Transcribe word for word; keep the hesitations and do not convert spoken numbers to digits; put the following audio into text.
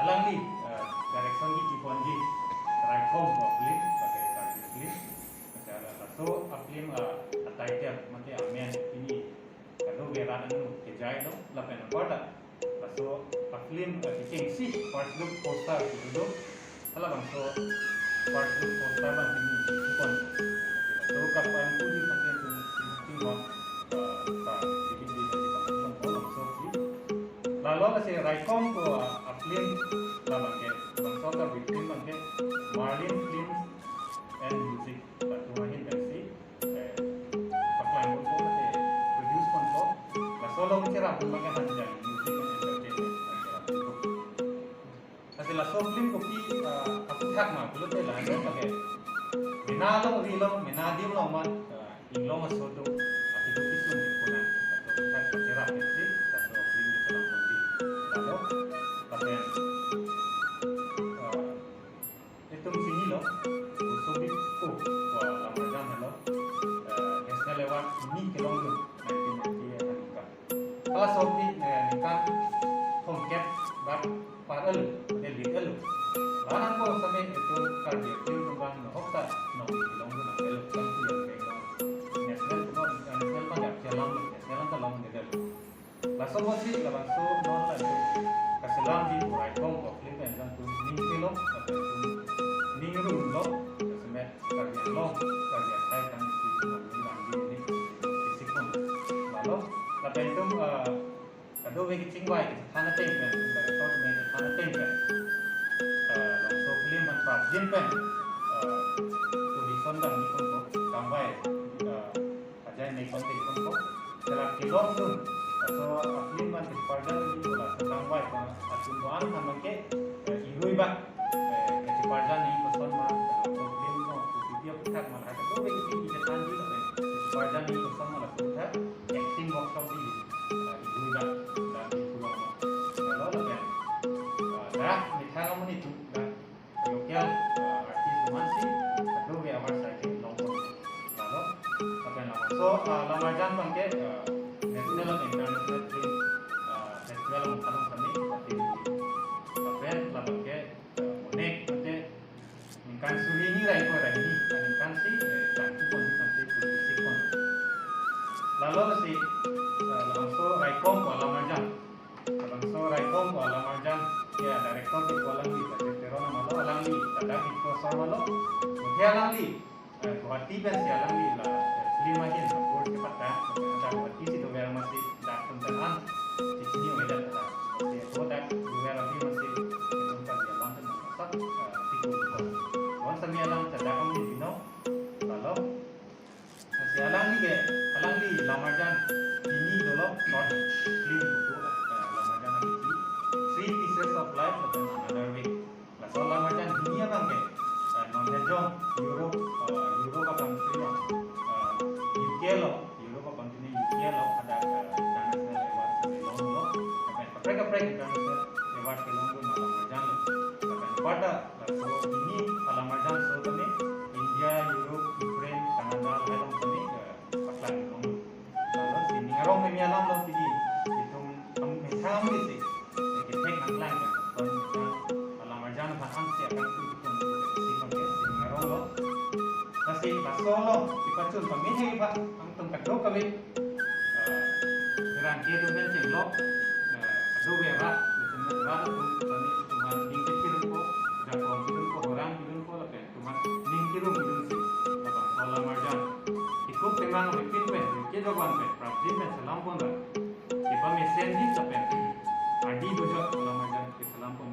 Alangli, eh, direction keponji, Raikom pu film, pakai Karbi film. Laso a-film, eh, a-title, mate amen, pini kadokave rat angno kejailo, lapen anparta laso a-film, eh, kechengsi first look poster kedo. Halabangso first look poster abang pini kepon. Laso kapan pudi pakai tung tung tung, eh, ka bikin di pakai tung tung tung tung. Lalo lasi Raikom pu, eh, a-film labangke, bangso Karbi film abangke Marlin Films and Music, latum ahin pensi, eh, paklang ponpo, eh, produce ponpo. Laso along cherap abangke Hanjang Music and Entertainment, cherap ponpo. Lasi laso film kopi, eh, aphuthak ma pulote la, eh, pakai mena along ri along, mena adim along ma, eh, inglong aso do, ati do kisung di puna, laso aphuthak cherap pensi, laso film keselam ponji. Lalo, lapen, eh, itum chinilo, Busobit pu, pu Lamarjan henlo, eh, National Award hini kelongdun, nineteen ninety aningkan. Halaso aphi, eh, ningkan thomkep dak par-el, de lit-el. La-an angbong sitame itum Karbi film abang nohok ta nong kelongdun nang-el, kan tu yang bengong. National tu non, national abang ya kelam, national anta longledetlo. Laso apotsi labangso non la itum kaselamji pu Raikom pu film pen jang itum ning kelo, lapen itum ning rumlo, laso met Karbi Anglong, Karbi akhai kan isi nang ning langji ni isi pon. Lalo, lapen itum, eh, kadokave kechingvai kachethan ateng pen, director me kachethan ateng pen, eh, labangso film aphan prapjin pen, eh, production dam ni ponpo, kangvai, eh, ajai me konte ponpo. Sela kelongdun, laso a-film abang keparjan ni laso kangvai ko atum ko-an abangke, eh, irui ba, eh, keparjan ni koson ma, laso film ko, kopi aphuthak ma, laso ko bagi tinggi ketan di, eh, keparjan ni koson ma laso aphuthak, acting workshop di, eh, irui ba, dan di pulang ma. Lalo lapen, eh, dak methang amonit atum, dak local, eh, artist atum ansi, kadokave award sai kelong pon. Lalo, lapen labangso, eh, Lamarjan abangke, eh, national and international film, eh, festival along thalong kami, lapen labangke, eh, monek, mate, ningkan suri hini ra-ikoi ra hini, ningkan si, eh, tangki pon, ningkan si, twenty-six pon. Lalo si, eh, labangso Raikom pu Lamarjan. Labangso Raikom pu Lamarjan ke a-director kepu alangli, Rajat Teron amalo alangli, ladak Diphu asor amalo. Mungkin alangli, eh, Guwahati pensi alangli la, eh, film ahin, la board kepatang, ladak Guwahati si dover amatsi, dak tum pen an, si chini avedet ladak. Oke, so dak dover api amatsi, itum Karbi alam pen nangkasat, eh, tiko tiko. Wan sami alam ladak kami binong, lalo, lasi alangli ke, alangli Lamarjan hini dolo, short film buku, eh, Lamarjan akethi, Three Pieces of Life lapen Another Way. Laso Lamarjan hini abangke, eh, non hejong Europe, eh, Europe a-country lo, eh, U K lo, Europe a-continent U K lo, hadak, eh, international award kelonglo, lapen kaprek kaprek international award kelonglo Lamarjan lo. Lapen anparta laso hini a-Lamarjan so tame India, Europe, Ukraine, Canada, lahai along tame, eh, paklang longlo. Lalo si ning arong meme alam lo pini, itum am methang amonit si, eh, kethek nanglang ya, kon, eh, a-Lamarjan aphan ansi akangtui pon, si kon ke si ning arong lo. Lasi laso along kepachun pame hei ba, nangtum kadokave, eh, rang kedo pen chenglok, eh, kadokave rat, rat atum, kami itum an ning kechirun ko, jakong kirun ko, horang kirun ko, lapen itum an ning kirun kirun si, labangso Lamarjan. Ikup temang ripin pen, rike doban pen, prapjin pen selam pon ra. Kepamesen di lapen, adi dojot Lamarjan keselam pon.